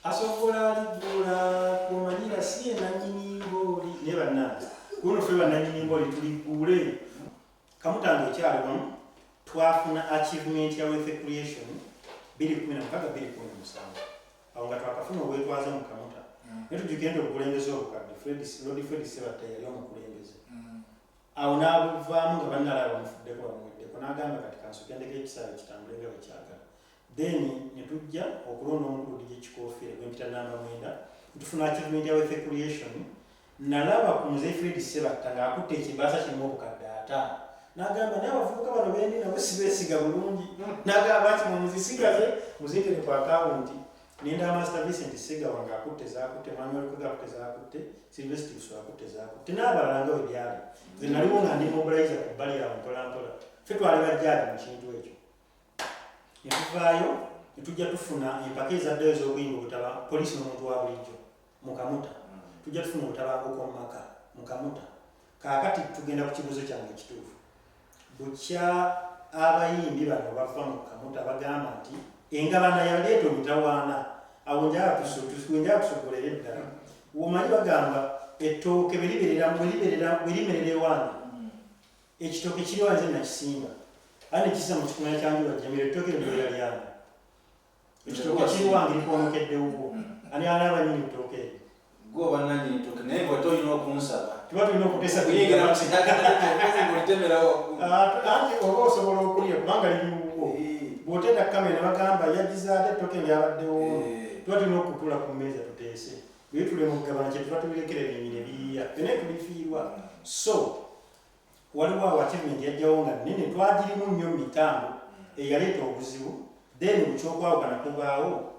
Asobola aligula kumanyira si ye nannyini mbooli. Naye bannange, kuno ffe bannannyini mbooli tuligule. Kamuta ng'ekyali wamu, twafuna achievement ya wealth creation 2016 2017, awo nga twakafuna obwetwaze mu Kamuta. Naye tujjukire nti obukulembeze obukadde, Lord Fred Sebatta yali omukulembeze. Awo n'abuvaamu nga bannalaba bamufuddeko, bamuweddeko, n'agamba, "Kati kansooke ndeko ekisaawe kitambule nga bwe kyagala." Then ne tujja okulonda omukulu DJ Kikofiira, gwempita namba 9, ntufuna achievement ya wealth creation. Nalaba ku Muzeyi Fred Sebatta ng'akutte ekibaasa kirimu obukadde 50, n'agamba, "Naye abavubuka bano bendi nabo sibeesiga bulungi." N'agamba nti, "Mumuzisigaze, muzintere ku akawunti." Nenda Master Vincent Segawa ng'akutte zaakutte, Mwami Walukaga akutte zaakutte, Sylvester Buso akutte zaakutte, n'abalala nga bwe byali. Nze naliwo nga ndi mobilizer ku bbali awo mpola mpola. Ffe twali bajjaali mu kintu ekyo. Ne tuvaayo ne tujja tufuna empaka ezaddayo ez'okuyimba obutaba poliisi n'omuntu wa bulijjo mu Kamuta. Tujja tufuna obutabanguko mu maka mu Kamuta. Kaakati tugenda ku kibuuzo kyange ekituufu. Bukya abayimbi bano bava mu Kamuta bagamba nti engabana yaleeta omutawaana, awo njagala tusogolere ddala. Omanyi bagamba ettooke bwe limerera ewange, ekitooke kiri wanze nakisimba, aye nekisa mu kikumanya kyanjuba Jamiro, ettooke libeera lyange. Ekitooke kiri wange likwonokedde wuwo, ani anaaba nyini ttooke eryo? Gwe oba nanyini ttooke, naye gwe tolina okunsaba. Tuba tulina okuteesa. Kuyingira mu ng'olitemerawo. Anti oba osobola okulya kubanga liri wuwo. Bw'oteeka kamera ne bagamba yagize ate ettooke lyabaddewo, tuba tulina okutula ku mmeeza tuteese. Bwe tule mu kugabana, kye tuba tubirekera ebinyi ne biyiya, ffenna tulifiirwa. So waliwo awo achievement yajjawo nga nnene, twagirimu nnyo mu mitambo eyaleeta obuzibu. Then bukyokwawukana kubaawo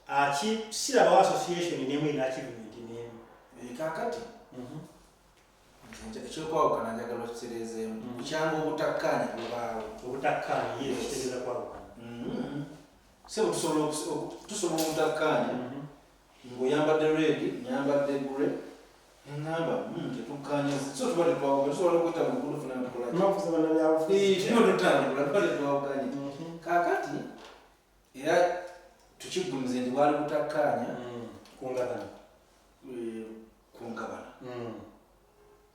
aki sirabawo association nemu erina achievement nemu. Kakati ekyokwawukana njagala okitereezeemu. Bukyanga obutakkaanya bubaawo. Obutakkaanya ye kitegeeza kwawukana. Sebo, tusobola obutakkaanya ng'oyambadde red, nyambadde grey, neŋŋamba, "Tetukkaanya," so tuba tetwawukanye. Tusobola okweta mu luguudo fena tukola ki? Mafuza bannabyabufuzi. Tuba tutambula, tuba tetwawukanye. Kaakati era tukiggumize nti bwali butakkaanya kungabana. Ku ngabana.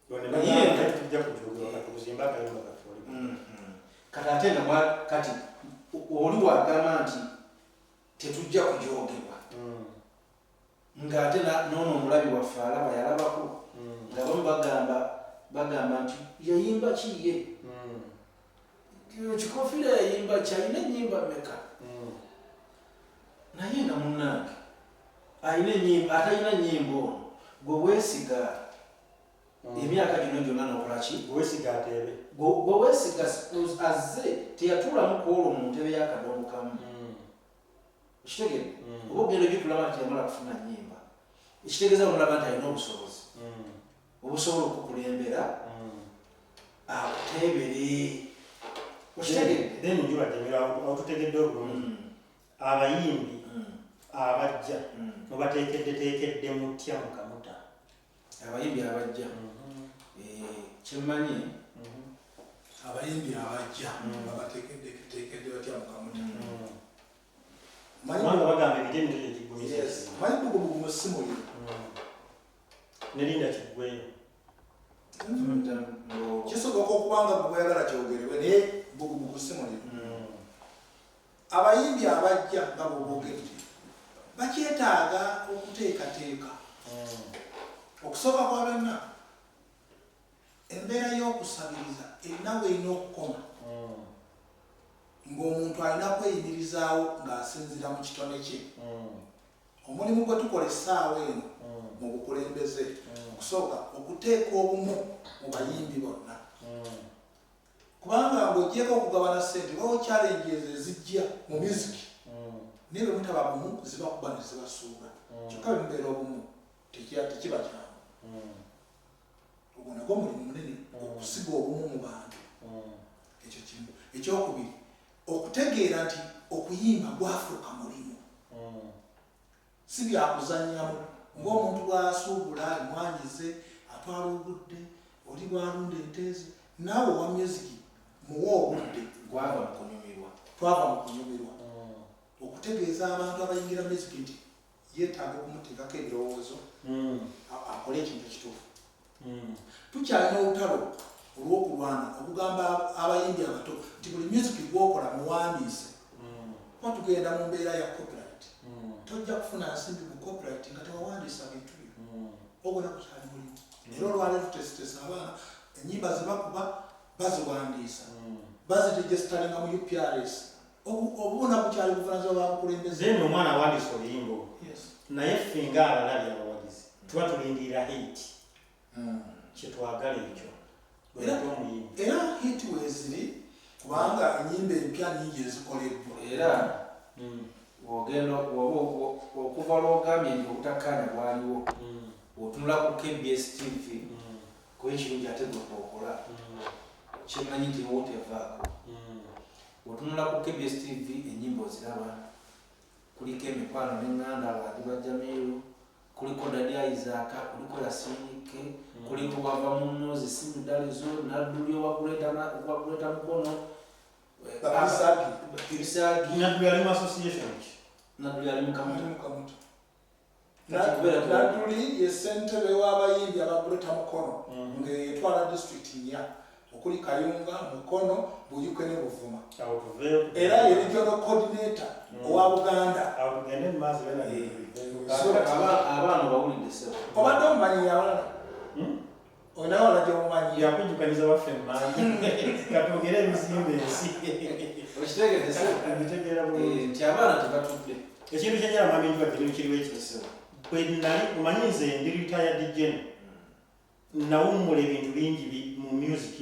Tujja kujogerwa kuzimba akayumba kaffe oli. Kati ate nga kati oli wagamba nti tetujja kujogebwa, ng'ate noono omulabi waffe alaba yalabako nga bamu bagamba nti yayimba ki ye Kikofiira, yayimba ki, alina ennyimba mmeka? Naye nga munnange alina ennyimba, atalina nnyimba ono gwe weesiga emyaka gino gyonna nokola ki? Wesiga ateebe. Gwe weesiga azze teyatuulamu ku olwo mu ntebe y'akadongo kamu, okitegedde? Oba ogenda ogitulaba nti yamala kufuna nnyimba, ekitegeeza bamulaba nti alina obusobozi obusobola okukulembera, akuteebere, okitegedde? Then njuba Jamiro, awo tutegedde obulungi. Abayimbi abajja mubateekedde teekedde mutya mu Kamuta? Abayimbi abajja, kyemmanyi Abayimbi abajja babateekeddeteekedde batya mu Kamuta? Kubanga bagamba emiti emito gyegigumisa. Manyi bugubugumu si muliro. Nerinda kiggweyo. Kisoboka okuba nga gwe kyogerebwe, naye bugubugu si muliro. Abayimbi abajja nga bweboogedde bakyetaaga okuteekateeka. Okusooka kwa byonna, embeera y'okusabiriza erina weerina okukoma, ng'omuntu alina kweyimirizaawo ng'asinziira mu kitone kye. Omulimu gwe tukola essaawa eno mu bukulembeze, okusooka okuteeka obumu mu bayimbi bonna, kubanga ng'ogyeko okugabana ssente, wawo challenges ezijja mu music, naye bwe mutaba bumu zibakuba ne zibasuula. Kyokka bwe mubeera obumu tekiba kyangu. Ogwo nagwo mulimu munene, okusiga obumu mu bantu. Ekyo kimu. Ekyokubiri, okutegeera nti okuyimba gwafuuka mulimu, si byakuzannyamu ng'omuntu bw'asuubula emwanyize atwala obudde, oli bw'alunda ente ze. Naawe owa music muwe obudde. Gwava mu kunyumirwa. Twava mu kunyumirwa. Okutegeeza abantu abayingira music nti Yeetaaga okumuteekako ebirowoozo akole ekintu ekituufu. Tukyalina olutalo olw'okulwana okugamba abayimbi abato nti buli music gwokola muwandiise, kuba tugenda mu mbeera ya copyright. Tojja kufuna nsimbi mu copyright nga tewawandiisa bintu byo. Ogwo nakukyali mulimu, era olwaleero tutesitesa abaana, enyimba zebakuba baziwandiisa, baziregisteringa mu UPRS. Obubona bukyali buvunanyizibwa bwa bukulembeze. Then omwana awandiisa oluyimba olwo, naye ffe nga abalabi, abawagizi, tuba tulindirira hit. Kyetwagala ekyo. Era- Bwete omuyimbi. Era hit weeziri, kubanga enyimba empya nyingi ezikoleddwa. Era wogenda woba okuva lwogambye nti obutakkaanya bwaliwo, otunula ku KBS TV, kuba ekirungi ate gwe kwokola, kyemmanyi nti wotevaako. Otunula ku KBS TV, enyimba oziraba, kuliko Emikwano Neŋŋanda, Alhaji Bajamiru, kuliko Daddy Isaac, kuliko Yasinike, kuliko Wava Munozi, Simidalizo, Nadduli owakuleta Mukono. Bapisagi. Bisagi. Nadduli ali mu association ki? Nadduli ali mukamuta. Mukamuta. Kati kubeera Nadduli ye ssentebe w'abayimbi abaguleta Mukono, nga yetwala disitulikiti nnya okuli Kayunga, Mukono, Buyikwe ne Buvuma. Awo tuveeyo. Era ye regional coordinator owa Buganda. Awo tugende mu maaso. So, Abaana bawulidde, sebo. Obadde omumanyi awalala? Olinawo wala gyomumanyi? Yakujjukanyiza waffe emanju, katwogere ebizimba ensi. Okitegedde, sebo? Mbitegeera bulungi. Nti abaana tebatudde. Ekintu kyenjala, mwami Njuba, kiri kiriwo ekyo. Bwe nali omanyi nze ndi retired general, nawummula ebintu bingi mu music,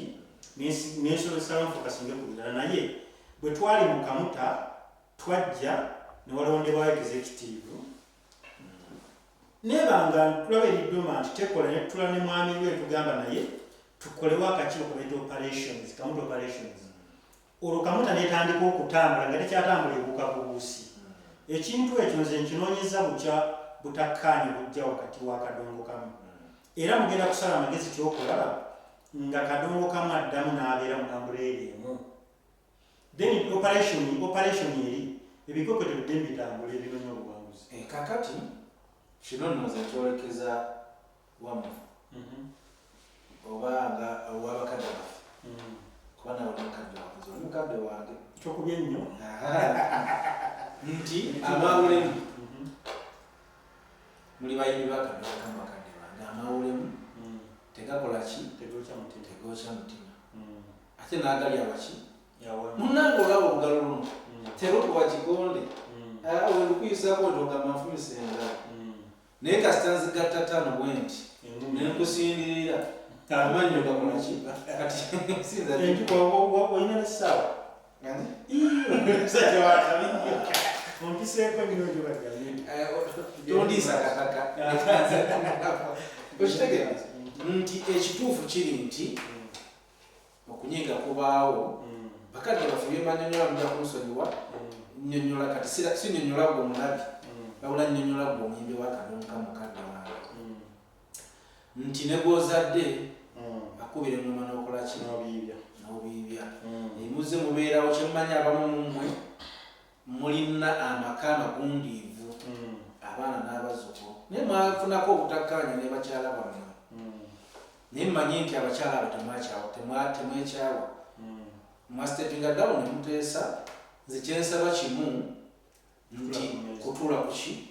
nensobesala nfocusinge ku birala, naye bwe twali mu Kamuta twajja ne walondebwayo executive, nebanga tulaba eridoma nti tekola, ne tutula ne mwami we tugamba naye tukolewo akakiiko kabaita operations, Kamuta operations. Olwo Kamuta netandika okutambula nga tekyatambula, ebuuka bubuusi. Ekintu ekyo nze nkinoonyeza bukya butakkaanya bujja wakati wa Kadongo Kamu, era mugenda kusala amagezi kyokulaba nga Kadongo Kamu addamu n'abeera mu umbrella emu, then operation eri ebikoko tebidde bitambula ebinonya obuwanguzi. Kakati kino nno nze nkyolekeza wammwe oba nga ow'abakadde baffe, kuba nawe oli mukadde wange, nze oli mukadde wange. Kyokubye ennyo. Nti amawulemu muli bayimbi bakadde bakamu, bakadde bange, amawulemu tegakola ki? Tegokya mutima. Tegokya mutima. Ate n'agali awaki? Yawamu. Munnange, olaba olugalo luno terukuba kikonde welukuyisako nti ogamba nfumise engalo, naye kasita nzigatta ttaano bwe nti nenkusindirira, amannyo gakola ki? Kati sinza. Enjuba olina n'essaawa, musajja wakabi nnyo, ompiseeko nnyo, Njuba Jamil. Tondiisa kataka. Okitegeera nti ekituufu kiri nti okunyiiga kubaawo. Bakadde baffe, byemanyonyola mujja kunsonyiwa, nyonyola kati sinyonyola gwe omulabi, wabula nyonyola gwe omuyimbi wa Kadongo mukadde wange, nti ne gwozadde akubira engoma n'okola ki? N'obiibya. N'obiibya. Emuze mubeerawo, kyemmanyi abamu mummwe mulina amaka amagundiivu, abaana n'abazzukulu, naye mwafunako obutakkaanya ne bakyala bammwe, naye mmanyi nti abakyala abo temwakyawa, temwekyawa, mwastepinga down ne muteesa. Nze kyensaba kimu nti Kutuula ku mmeeza. Kutuula ku ki?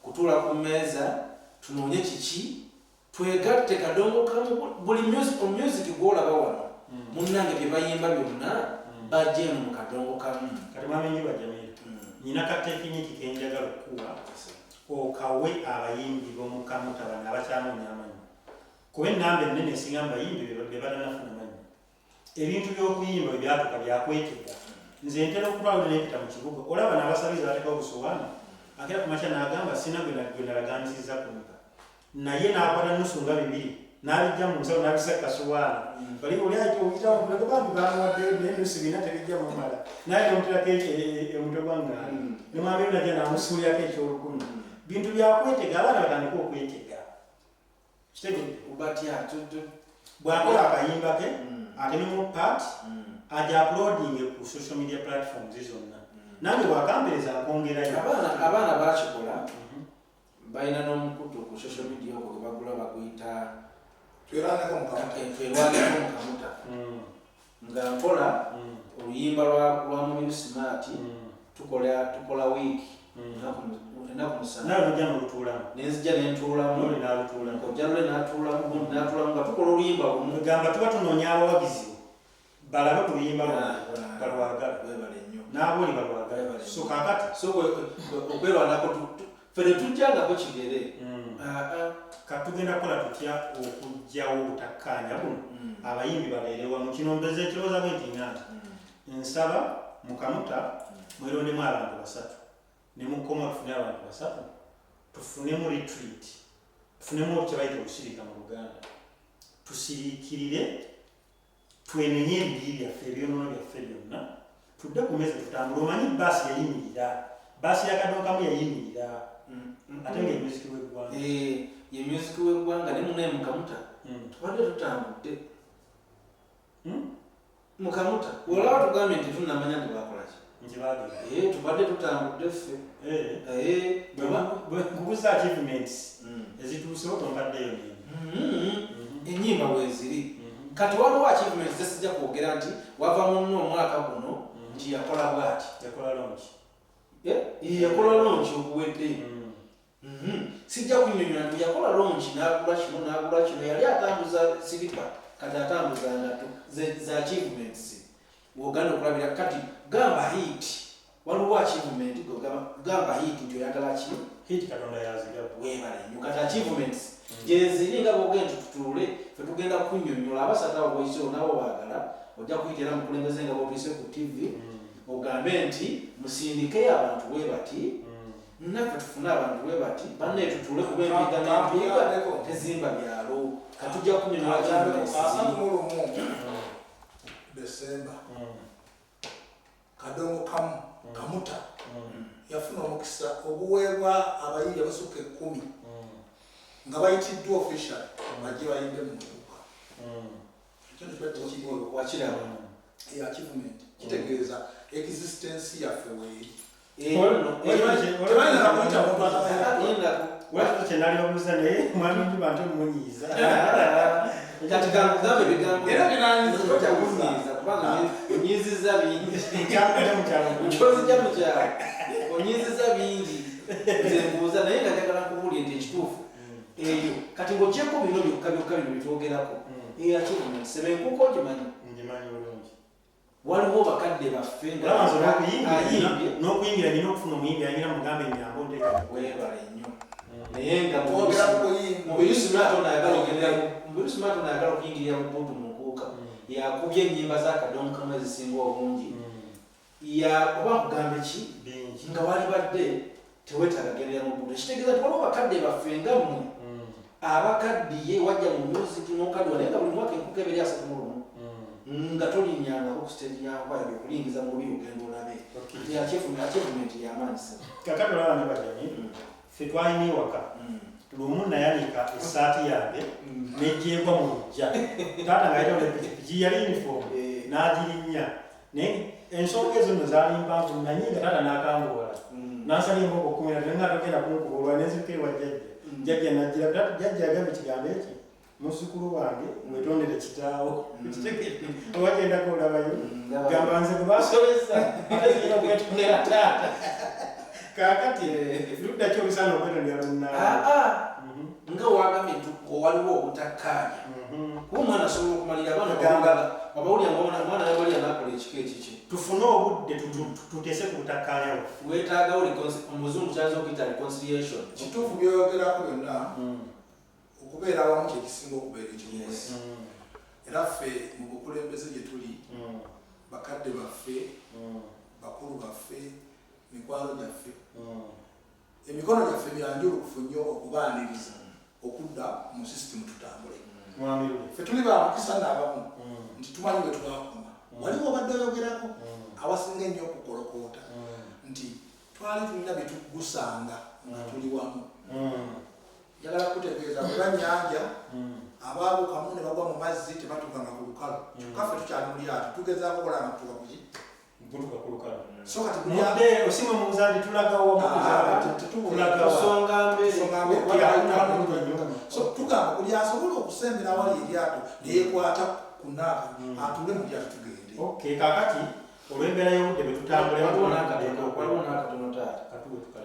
Kutuula ku mmeeza, tunoonye kiki, twegatte Kadongo Kamu. Buli music gwolaba wano, munnange, bye bayimba byonna bajja eno mu Kadongo Kamu. Kati mwami Njuba Jamil, nyina ka technique kenjagala okukuwa okawe abayimbi b'omukamuta bano abakyanoonya amannya, kuba ennamba ennene esinga mu bayimbi be batanafuna mannya. Ebintu by'okuyimba bwe byatuka byakwetega. Nze ntera okutwala nempita mu kibuga, olaba n'abasabiza bateekawo obusowaani, akera ku makya n'agamba sina gwe nalagaanyisizza kumpa, naye n'akwata nusu nga bibiri n'abijja mu nsawo n'abisa ku kasowaani. Bali oli oyitawo bambi bamuwadde naye nusu bina tebijja mumala, naye nomuterako omutwe gwa ŋŋaano ne mwami najja n'amusuulirako ekyolukumi. Bintu byakwetega, abaana batandike okwetega. Kitegedde? Batya? Bw'akola akayimba ke atememu part, aja uploading ku social media platforms zonna, nange bwakampereza nkwongerayo. Abaana bakikola. Balina n'omukutu ku social media ogwo gwe bagula, baguyita Twerwaneko Mukamuta. Twerwaneko Mukamuta. Nga nkola oluyimba lwa Mubiru Smart, tukola wiiki, ennaku 7. Nawe nojja n'olutuulamu. Nenzija nentuulamu. Noli n'alutuulamu. Kojja lule n'atuulamu, gundi n'atuulamu, nga tukola oluyimba lumu. Gamba tuba tunoonya abawagizi balabe ku luyimba lwange, balwagala. Webale nnyo. N'abooli balwagala. Webale. So kaakati So okwerwanako ffe tetujjangako kigere. Ah, ah. Katugenda kukola tutya okuggyawo obutakkaanya buno, abayimbi babeere wamu? Kino mbeze ekirowooza bwe nti nga nti nsaba Mukamuta mwerondemu abantu basatu ne mukoma, tufune abantu basatu, tufunemu retreat, tufunemu kye bayita olusirika mu Luganda, tusiriikirire, twenenye ebibi byaffe, ebyonono byaffe byonna, tudde ku meza tutambule. Omanyi baasi yayimirira, baasi ya Kadonkamu yayimirira, ate nga emusiki w'eggwanga. Eh, ye music w'eggwanga ne munaye Mukamuta tubadde tutambudde. Mukamuta olaba tugambye nti tunamanya nti bakolaki. Nti bagenda. Eh, tubadde tutambudde ffe. Eh, Bwe nkubuza achievements ezituusewo, tompaddeyo nini. Ennyimba weeziri. Kati waliwo achievements zesijja kwogera nti wava munno omwaka guno nti yakola bwati. Yakola launch. Eh, yakola launch oguwedde. Sijja kunnyonnyola nti yakola launch n'agula kino n'agula kino, yali atambuza siripa, kati atambuza ngatto za achievements woganda okulabira. Kati gamba hit, waliwo achievement gamba hit nti oyagala ki? Hit Katonda yazigaba. Weebale nnyo. Kati achievements gyeziri nga bwogenda nti tutuule fe tugenda kunnyonnyola abasatu abo boyisewo nabo baagala ojja kuyita era mukulembeze nga bwotuyise ku TV, ogambe nti musindikeyo abantu bwe bati, naffe tufune abantu bwe bati, bannaye tutuule, kuba empiga n'empiga tezimba byalo. Katujja kunnyonnyola achievements ziri. 31 Desemba, Kadongo Kamu Kamuta yafuna omukisa oguweebwa abayimbi abasukka 10 nga bayitiddwa official bajje bayimbe mu nkuka. Ekyo kiba tekiriiwo. Wakiraba. Achievement kitegeeza existence yaffe weeri. Tebayinza kuyita muntu atamanyi. Wekyo kyenali obuuza, naye mwami Njuba nti omunyiiza. Kati kankugambe ebigambo. Era binanyiza. Tojja kunyiiza kubanga onyiizizza bingi. Nkyakudde mu kyalo. Kyozijja mu kyalo onyiiziza bingi. Nze mbuuza naye nga njagala nkubuulire nti ekituufu eyo kati ng'ogyeko bino byokka byokka bino byetwogerako, eyo achievement sebe enkuka ogimanyi? Ngimanyi bulungi. Waliwo bakadde baffe nga Olaba nze n'okuyingira ayimbye. N'okuyingira nina okufuna omuyimbi ayingira, mugambe enyambo nteeka. Weebale nnyo, naye nga Twogera ku kuyimba. Mubiru Smart ono ayagala okuyingirira mu buutu mu nkuuka, yakubye ennyimba z'akadonkamu ezisinga obungi, ya oba nkugambe ki? Bingi. Nga wali badde teweetaaga gendera mu buutu, ekitegeeza nti waliwo bakadde baffe nga mmwe abakaddiye, wajja mu music n'okaddiwa, naye nga buli mwaka enkuka ebeeri 31 nga tolinnyangako ku stage yankwayo okulingiza mu lubiri ogenda olabe nti achievement y'amaanyi sebo. Kakati olaba Njubajani, ffe twalina ewaka, lumu nayanika essaati yange nejjeegwa mu lujja, taata nga ayitawo nepikipiki, yali uniform, n'agirinnya. Naye ensonga ezo nno zaali mpanvu, nanyi nga taata n'akambuwala nansala enkoko 10 nga togenda kunkuba olwa nenzirukira ewa jjajja. Jjajja najgira, jjajja yagamba ekigambo eki, "Muzzukulu wange, wetondere kitaawo." Oba gyendako olabayo, gamba nze gwe basobeza, ate zirina okwetondera taata. Kaakati ludda ki olusaana okwetondera lunnaawe? Aa, nga wagambye nti waliwo obutakkaanya, kuba omwana asobola okumalira abaana. Wabawulira nga omwana yamalira nakola ekika ekiki. Tufune obudde tuteese ku butakkaanya bwaffe. Weetaagawo omuzungu kyayinza okuyita reconciliation. Kituufu byoyogerako byonna, okubeera awamu kyekisinga okubeera ekikulu. Era ffe mu bukulembeze gye tuli, bakadde baffe, bakulu baffe, mikwano gyaffe, emikono gyaffe myanjulukufu nnyo okubaaniriza okudda mu sisitimu tutambule. Mwami Lule. Ffe tuli bamukisa naabamu nti tumanyi bwe twakoma. Waliwo obadde oyogerako awasinga ennyo okukolokoota nti twali tulina bye tuggusanga nga tuli wamu. Njagala kutegeeza bweba nnyanja, abaabukamu ne bagwa mu mazzi tebatukanga ku lukalu, kyokka ffe tukyali mu lyato tugezaako kola nga tutuuka kuki? Gutuka ku lukalu. So kati Mudde osimwe mubuuza nti tulagawa? Ah, Tulagawa? Tusonga mbere. Tusonga So tugamba buli asobola okusembera awali eryato neyekwata ku naaka atuule mu lyato tugende. Okay, kakati olw'embeera y'obudde bwe tutambula, Waliwo n'akatono taata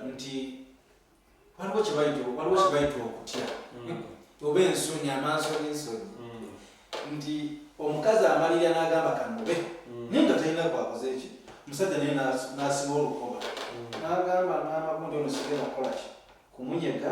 nti waliwo kye bayita okutya oba ensonyi, amaaso g'ensonyi, nti omukazi amalirira n'agamba kanobe, naye nga talina kwakoze eki. Omusajja naye n'asiba olukoba n'agamba maama gundi ono sigenda kukola ki kumunyega.